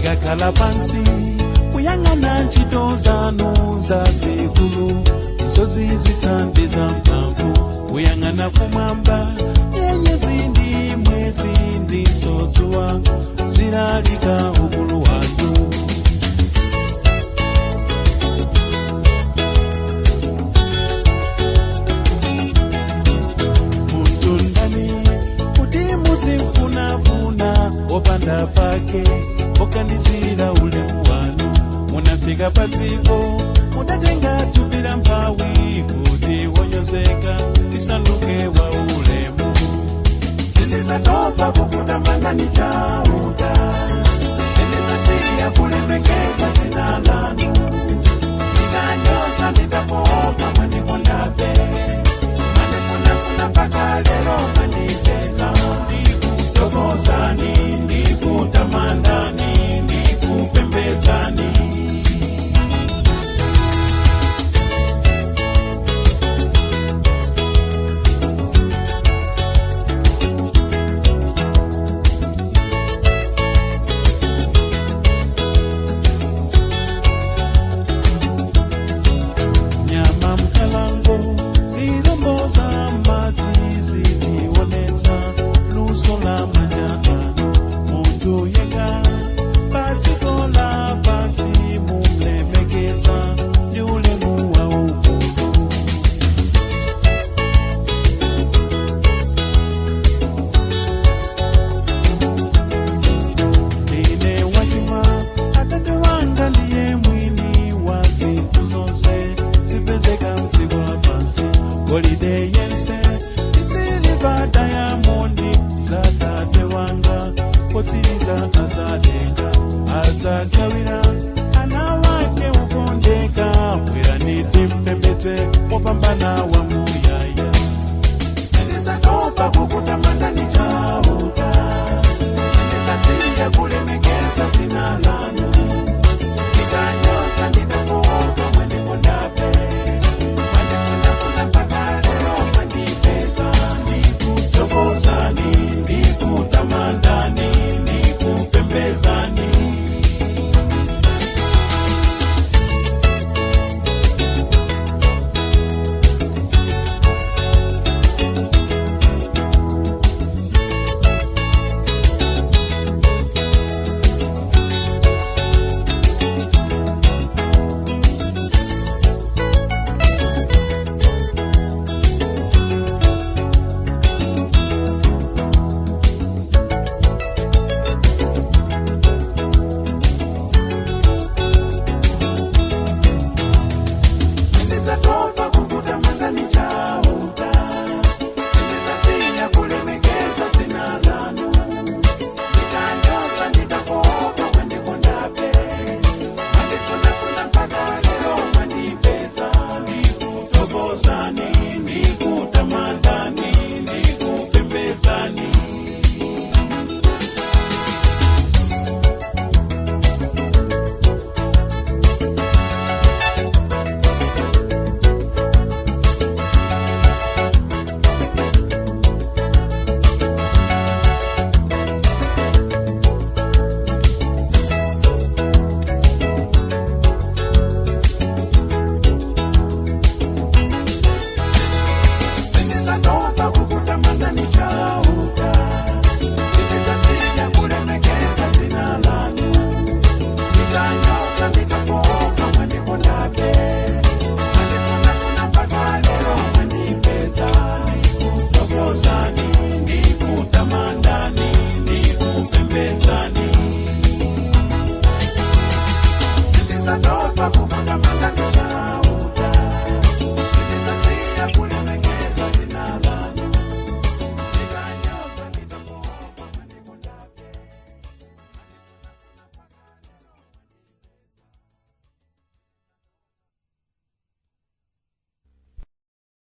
Ndikakhala pansi kuyang'ana ntchito zanu zazikulu, zozizwitsa ndi zamphamvu, kuyang'ana kumwamba, nyenyezi ndi mwezi ndizo dzuwa zilalika ukulu wanu. Munthu ndani kuti muzimfunafuna wopanda pake, oganizira ulemu wanu? Munafika padziko, mudatenga thupi la mphawi, kuti wonyozeka tisanduke wa ulemu. Sindizatopa kukutamandani Chauta, sindizasiya kulemekeza dzina lanu. Ndinanyoza, nditafoka, mwandikondabe, mwandifunafuna mpaka lero mwandipeza. Ndikuthokozani, ndikutamandani, ndikupembedzani. Nyama mkalango, zilombo za madzi zitionetsa luso la manja anu. Munthu yekha padziko la pansi mumlemekeza ndi ulemu waukulu. Ine wachuma, atate wanga ndiye mwini wa zinthu zonse zipezeka mdziko lapansi. Golide yense, isiliva, dayamondi za tate wanga, potsiriza azatenga, azagawira ana wake ukondeka. Bwerani timpembedze mopambana wamuyaya. Sindizatopa kukutamandani Chauta, sindizasiya kulemekeza dzina lanu. Nditanyoza, nditafoka, mwandikondabe, mwandifunafuna mpaka lero mwandipeza. Ndikuthokozani, ndikutamandani, ndikupembedzani.